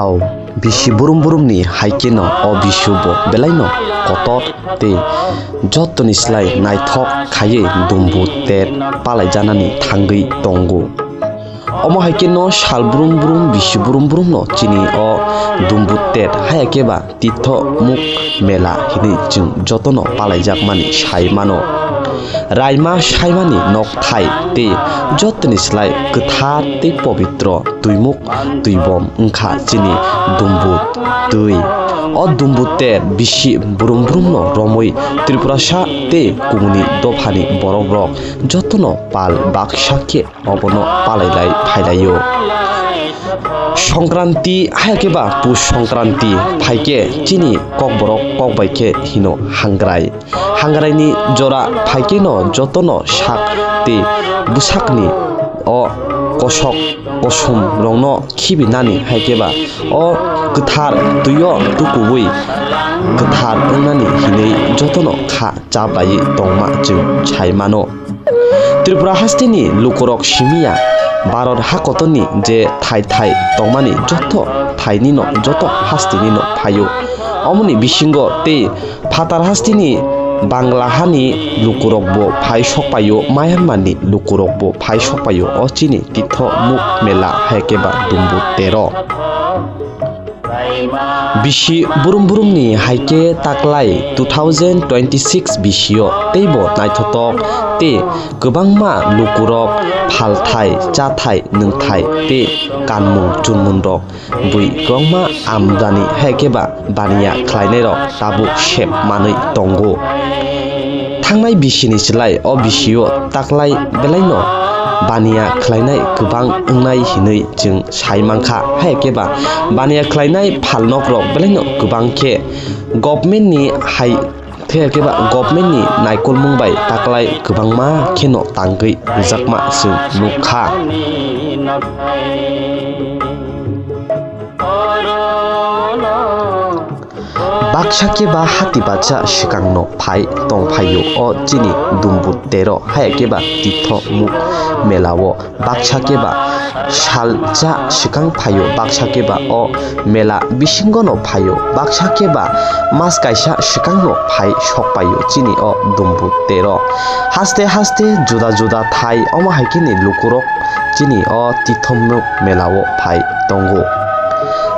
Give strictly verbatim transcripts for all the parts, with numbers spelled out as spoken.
Au, bisi burum burumni hai kheno o bisiubo belaino kotor tei jottoni slai naithok khaiwi dumbu ter palaijanani thangwi tongo. Omo hai kheno sal burum burum bisi burum burumno chini o dumbu ter haya khe ba titho muk mela hinwi chwng jotono palaijakmani sai mano. Raima saimani nokthai tei jottoni slai kwthar tei pobitro twimuk twibom wngkha chini dumbu twi. O dumbu ter bisi burum burumno romwi Tripurasa tei kumuni dophani borokrok jotono pal baksa khe obono palailai phailaio. Songkranti hai khe ba Pus Songkranti phai khe chini kokborok kok bai khe hino hangrai. Hangraini jora phai kheno jotono sak tei bwsakni o kosok kosomrokno khibinani hai khe ba o kwthar twio tukuwi kwthar wngnani hinwi jotono kha chaplaiwi tongma chwng sai mano. Tripura hasteni lukurok simiya Bharat hakotorni je thai thai tongmani joto thainino joto hastenino phaio. Omoni bisingo tei phatar hasteni Bangla hani lukurokbo phai sokpaio, Myanmarni lukurokbo phai sokpaio o chini titho muk mela hai khe ba dumbu tero. Bisi burum burumni hai khe taklai two thousand twenty six bisio teibo naithotok tei kwbangma lukurok phalthai, chathai, nwngthai tei kanmung chunmungrok bui kwbangma amdani hai khe ba baniya khlainairok tabuk sep manwi tongo. Thangnai bisini slai o bisio taklai belaino baniya khlainai kwbang wngnai hinwi chwng sai mankha. Hai khe ba baniya khlainai phalnokrok belaino kwbang khe government ni hai, hai khe ba government ni naikolmung bai taklai kwbangma kheno tangwi rwjakma chwng nukha. Baksa khe ba hati bacha swkangno phai tong phaio o chini dumbu tero hai khe ba titho muk melao. Baksa khe ba salcha swkang phaio, baksa khe ba o mela bisingono phaio, baksa khe ba mas kaisa swkangno phai sok paio chini o dumbu tero. Haste haste juda juda thai omo hai khe ni lukurok chini o tithomno melao phai tongo.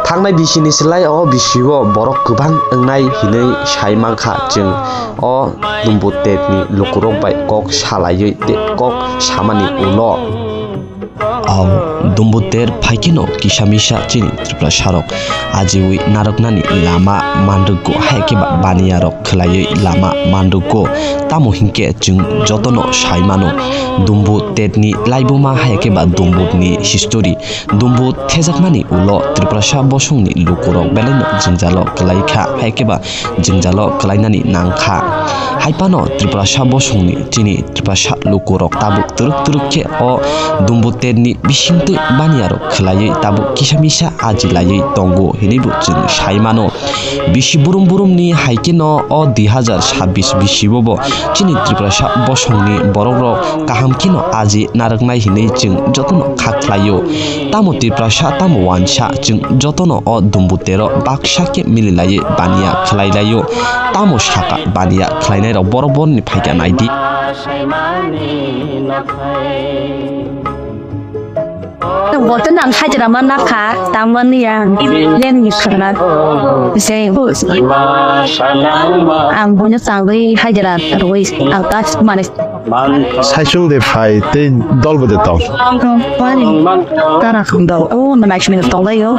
Thangnai bisini slai o bisio borok kwbang wngnai hinwi sai mankha chwng o dumbu terni lukurok bai kok salaiwi tei kok samani ulo. Au dumbu ter phai kheno kisa misa chini Tripurasarok ajiwi narwknani lama manrwkgo, hai khe ba baniyarok khwlaiwi lama manrwkgo. Tamo hinkhe chwng jotono sai mano, dumbu terni laibuma hai khe ba dumbutni history, dumbu thejakmani ulo Tripurasa bosongni lukurok belaino jwngjalo kwlai kha, hai khe ba jwngjalo kwlainani nangkha. Hai phano Tripurasa bosongni chini Tripurasa lukurok tabuk twrwk twrwk khe o dumbu terni bisingtwi baniyarok khwlaiwi tabuk kisa misa aji laiwi tongo hinwibo chwng sai mano. Bisi burum burumni hai kheno o dui hazar sabbish bisibobo chini Tripurasa bosongni borokrok kaham kheno aji narwknai hinwi chwng jotono kha khlaio. Tamo Tiprasa, tamo wansa, chwng jotono o dumbutero baksa khe mililaiwi baniya khlailaio. Tamo saka baniya khlainairok borok borokni phaikha naidi. Bote nang hajra ma nakha, tamani ya len ni khana. Sei ang bono tangwi hajra rwi ang ta mane. Saichung de phai tei dol bo de tong. Tara khum dol. O, na nai sini tong lai yo.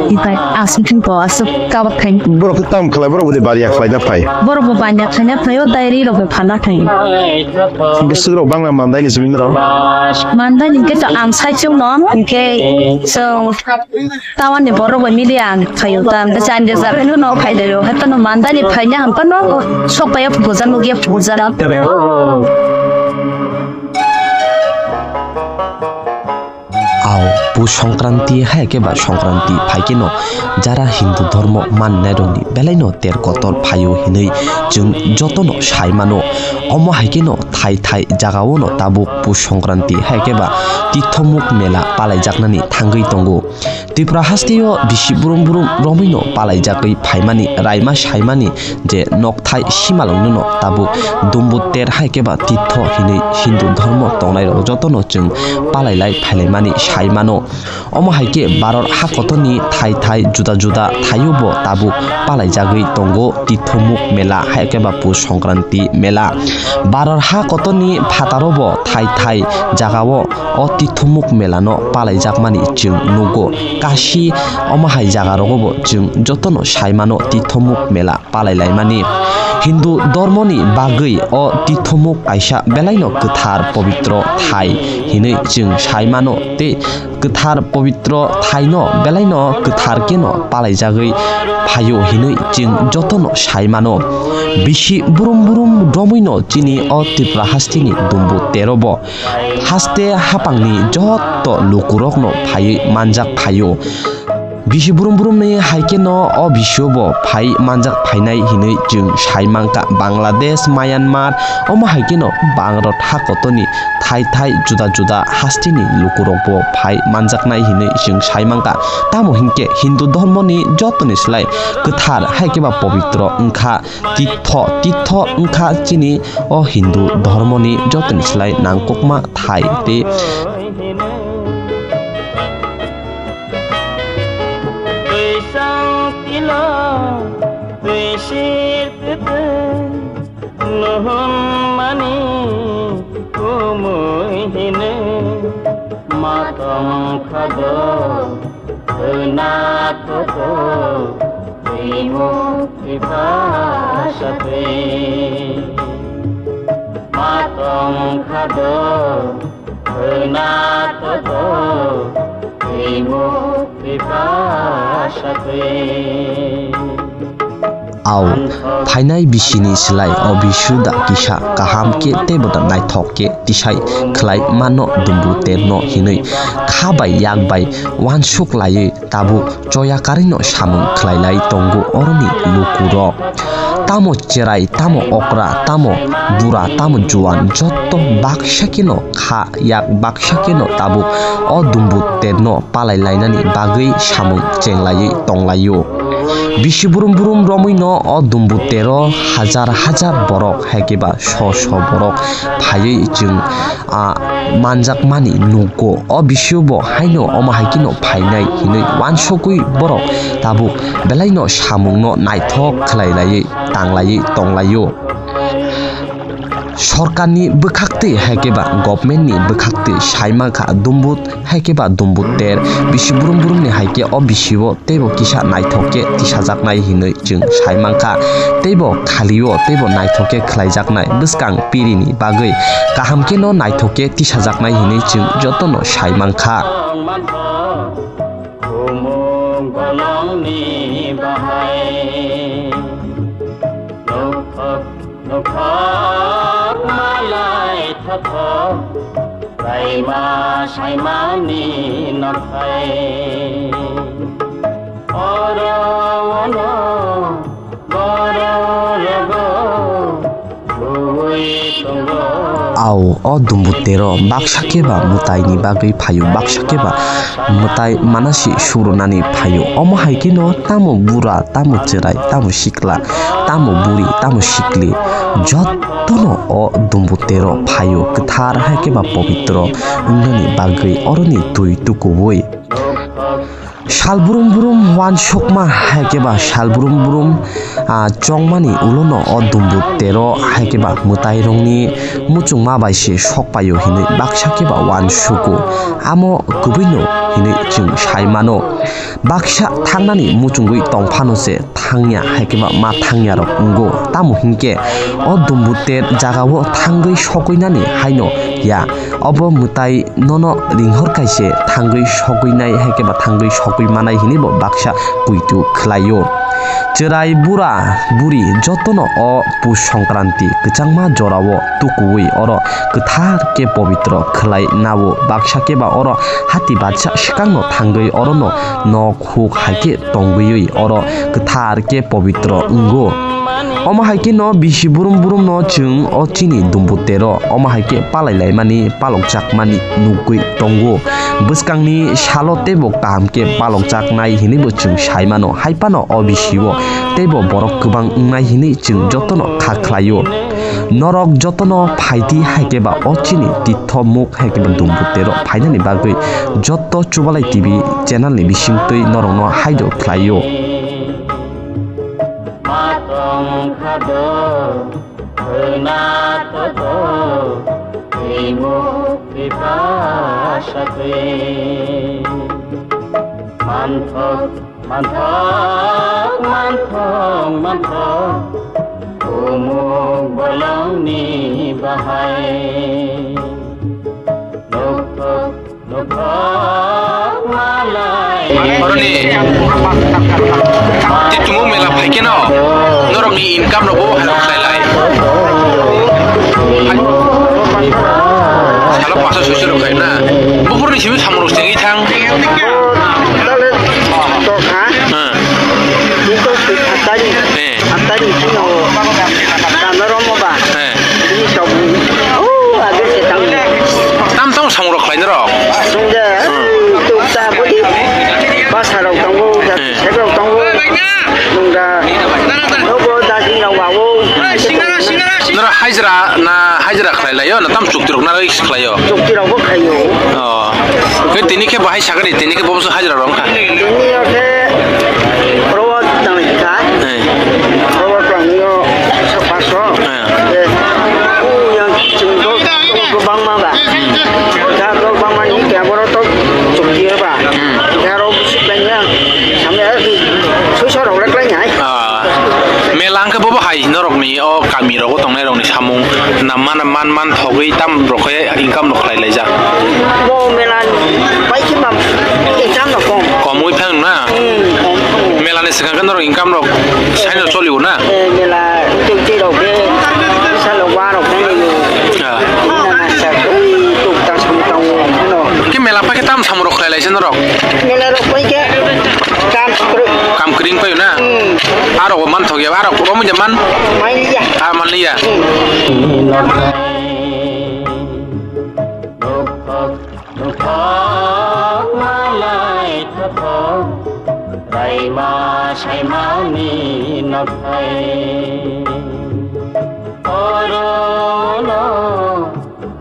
Ipai asuk thing ko asuk ka ba thai. Borok khe tam khlai, borok bo de bariya khlai na phai. Borok bo banya khlai na phai o, diary rok bo phana thai. Besuk rok bangla mandai ni sibin rok. Mandai ni ke to ang saichung no, ke so Tawani borok bai mili ang phaio ta, ang ta chan rwjak phano no phai daio, hai phano mandani phaina ham phano sok bai phuja nugya phuja. Ao, Pus Songkranti hai khe ba Songkranti phai khe no jara Hindu dhormo mannairokni belaino ter kotor phaio hinwi chwng jotono sai mano. Omo hai khe no thai thai jagao no tabuk Pus Songkranti hai khe ba Tithomuk mela palaijaknani thangwi tongo. Tripura hasteo bisi brum brum romwino palaijagwi phaimani raima saimani je nokthai simalwngno tabuk Dumbuter hai khe ba Titho hinwi Hindu dhormo tongnairok jotono chwng palailai phailaimani saimano. Omo hai khe Bharat hakotorni thai thai juda juda thaio bo tabuk palaijagwi tongo Tithomuk mela hai khe ba Pus Songkranti mela. Bharat hakotorni phataro bo thai thai jagao o Tithomuk melano palaijakmani chwng nugo. Kashi omo hai jagarogo bo chwng jotono saimano Tithomuk mela palailaimani. Hindu dhormoni bagwi o Tithomuk kaisa belaino kwthar pobitro thai hinwi chwng saimano tei kwthar pobitro thaino belaino kwthar kheno palaijagwi phaio hinwi chwng jotono saimano. Bisi brum brum romwino chini o Tripura hasteni Dumbuterobo haste hapangni joto lukurokno phaiwi manjak phaio. Bisi brum brumni hai kheno o bisio bo phai manjak phainai hinwi chwng sai mankha. Bangladesh, Myanmar, omo hai kheno Bharat hakotorni thai thai juda juda hasteni lukurokbo phai manjaknai hinwi chwng sai mankha. Tamo hinkhe Hindu dhormoni jotoni slai kwthar hai khe ba pobitro wngkha Titho. Titho wngkha chini o Hindu dhormoni jotoni slai nangkukma thai tei Twisang tila, twisir tete, nuhun mani kumui hine, matong khado, hwna toto, twimu tipasa twi. Matong khado, Au, phainai bisini slai o bisu da kisa kaham khe teibo da naithok khe tisai khlai mano Dumbuterno hinwi kha bai yak bai uansuk laiwi tabuk choya karwino samung khlailai tongo oroni lukurok. Tamo cherai, tamo okra, tamo bura, tamo juan, jotto baksa kheno kha yak baksa kheno tabuk o Dumbuterno palai lainani bagwi samung chenglaiwi tonglaio. Bisi brum brum romwino o Dumbutero hajar hajar borok, hai khe ba so so borok phaiwi chwng a manjakmani nukgo. O bisio bo haino omo hai kheno phainai hinwi uansukwi borok tabuk belaino samungno naithok khlai laiwi tanglaiwi tonglaio. Sorkarni bwkhaktwi hai khe ba governmentni bwkhaktwi sai mankha Dumbut hai khe ba Dumbuter bisi brum brumni hai khe o bisio teibo kisa naithok khe tisajaknai hinwi chwng sai mankha. Teibo khalio teibo naithok khe khlaijaknai bwskang pirini bagwi kaham kheno naithok khe tisajaknai hinwi chwng jotono sai mankha. Khumung golongni bahai nukthok nukthok malai thothok. Saima saimani nokhai oro ono boro rogo suwi tongo. Au, o Dumbutero baksa khe ba mwtaini bagwi phaio, baksa khe ba mwtai manasi surunani phaio. Omo hai kheno tamo bura, tamo chwrai, tamo sikla, tamo buri, tamo sikli, jottono o Dumbutero phaio, kwthar hai khe ba pobitro wngnani bagwi oroni twi tukuwi. Sal brum brum uansukma hai khe ba sal brum brum, ah, chongmani ulono o Dumbutero hai khe ba mwtairokni muchungma bai se sok paio hinwi baksa khe ba uansugo. Amo kwbwino hinwi chwng sai mano. Baksa thangnani muchungwi tongphano se thangya hai khe ba ma thangya rok wngo. Tamo hinkhe o Dumbuter jagao thangwi sokwi nani haino ya. Obo mwtai nono ringhor kaise thangwi sokwi nai hai khe ba thangwi sokwi manai hinwi bo baksa puitu khlaio. Chwrai bura buri jotono o Pus Songkranti kwchangma jorao tukuwi oro kwthar khe pobitro khlai nao. Baksa khe ba oro hati batsa swkangno thangwi orono nok huk hai khe tongwiwi oro kwthar khe pobitro wngo. Omo hai khe no bisi burum burum no chwng o chini dumbutero omo hai khe palai laimani palokjakmani nugwi tongo. Bwskangni salo teibo kaham khe palokjaknai hinwi bo chwng sai mano, hai phano o bisio teibo borok kwbang wngnai hinwi chwng jotono kha khlaio. Norok jotono phaidi hai khe ba o chini tithomuk hai khe ba dumbutero phainani bagwi joto Chubalai T V channel ni bisingtwi norokno haidor khlaio. Matong khado, khwna todo, twi muk twi pasatwi. Manthok, manthok, manthok, manthok, umuk bolongni bahai. Nukthok, Oroni, tei chumui mela phai kheno, norokni income rok bo hai rok khlai lai. Hai. Salo paso soiso rok khai na. Buphurni simi samung rok chengwi thang. Tokha. Hmm. Tokha tari. Eh. Atari chino. Tano romo ba. Eh. Ini sabu. Oh, agak setang. Tam tong samung rok khlai norok. Sungja, hmm, tuk ta budi. Basa rok tongo, jat, eh, sek rok tongo. Nungda, nogo dajing rok wawo. Nora hajra na hajra khlai laio, na tam chukti rok na ris khlaio? Chukti rok bo khlaio. Oh. Ke tini ke bahai sagari, tini ke bomso hajra rok kha. Tini yo ke rowa tang kha. Eh. Rowa tang yo sa paso. Eh. Eh. U yang chungdo bang ma ba. Hmm. Jaro bangmani khe borok to chukti ba. Hmm. Jaro bisi khlaiya. Samya soiso rok le khlaiya. Ah, mela hwnkhe bobo hai norokni o kami rogo tongnai rokni samung na man, man, man thogwi tam rok khe income rok khlai laijak. Bo mela pai khe ba income rok kom. Komwi phang na? Hmm, kom, kom. Mela ni swkang khe norok income rok saino choli o na? Eh, mela tei tei rok khe salo wa rok khe nai o. Ah. Nana sa ui tuk ta sam ta o no. Khe mela pai khe tam samung rok khlai lai se norok? Mela rok pai khe kam kwrwi. Kam kwrwi wng pai na? Hmm. Arok bo man thok ya, arok bo man ja man? Mai ya. Ah, man ya. Hmm. Nokhok malai thothok, raima saimani nokhai. Oro no,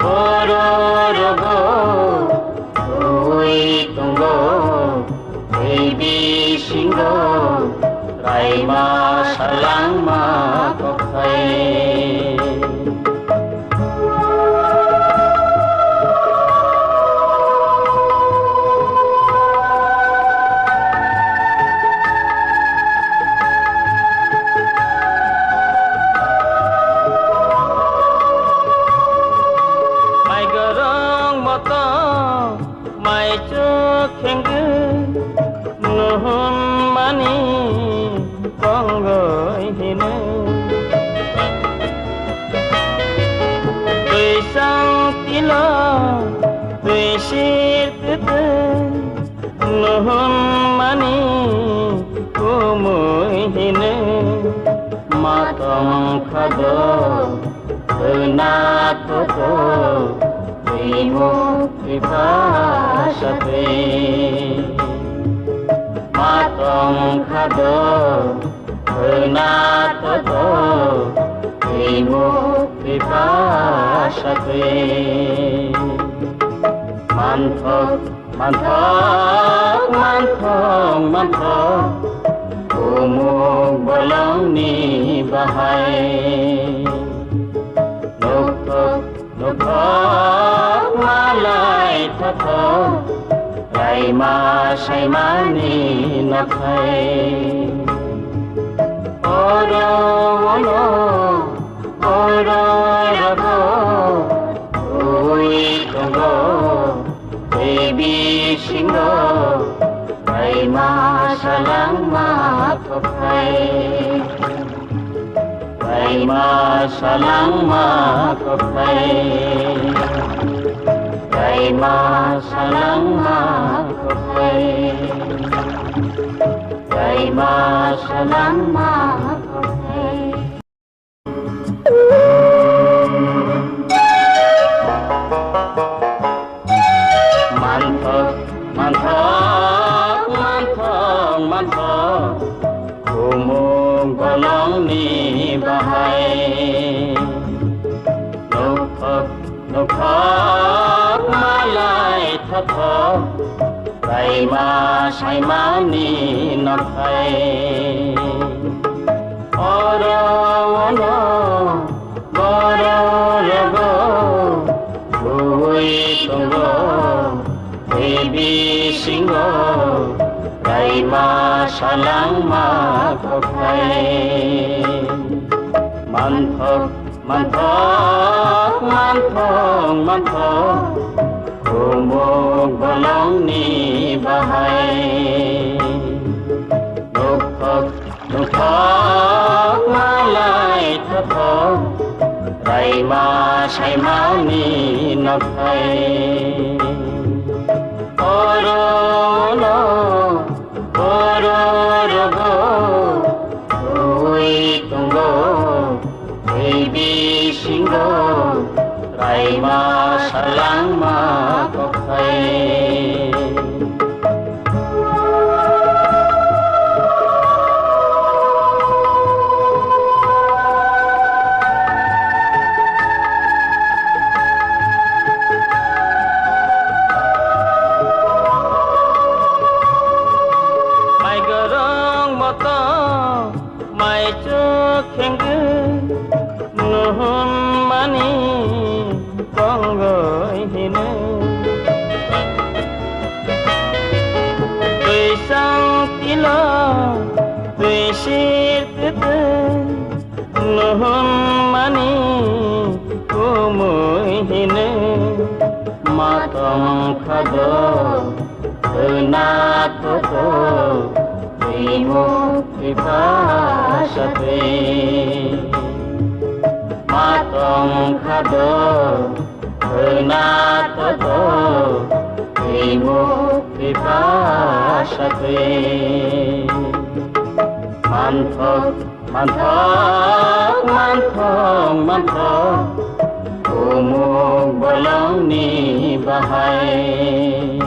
oro rogo, ui tongo, ui bisingo, raima salangma kokhai. Mai gorong moto, mai chuk khengkhe, nuhun mani tongoi hino. Twi sang tilo, twi sir tete, nuhun mani kumui hino. Matong khado, khwna thoto, twi muk twi pasatwi. Matong khado, khwna thoto, twi muk twi pasatwi. Manthok, manthok, manthok, manthok, umuk bolongni bahai. Nukthok, nukthok malai thothok, raima saimani nokhai. Oro ono, oro rogo, ui tongo, tei bisingo, raima salangma kokhai. Raima salangma kokhai. Raima salangma kokhai. Raima salangma kokhai. Longni bahai. Nukthok nukthok malai thothok, raima saimani nokhai. Oro ono boro rogo bui tongo. Tei bisingo raima salangma kokhai. Manthok, manthok, manthok, manthok, kumuk bolongni bahai. Nukthok, nukthok malai thothok, raima saimani nokhai. Oro no, oro rogo, ui tongo, tei bisingo, raima salangma kokhai. Mai gorong moto, mai chuk khengkhe, nuhun mani tongoi hino. Twi sang tilo, twi sir tete, nuhun mani kumui hino. Matong khado, khna toto, twi mukti pasate. Matong khado, khna toto, twi mukti pasate. Manthok, manthok, manthok, manthok, kumuk bolongni bahai.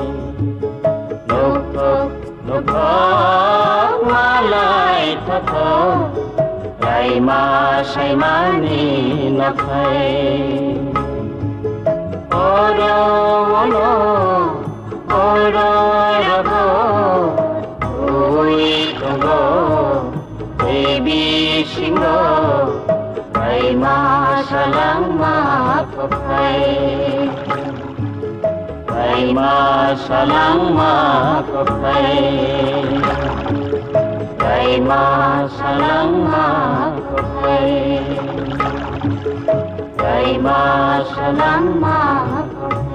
Nukthok, nukthok malai thothok, raima saimani nokhai. Oro ono, oro rogo, ui tongo, tei bisingo, raima salangma kokhai. Raima salangma kokhai. Raima salangma kokhai. Raima salangma kokhai.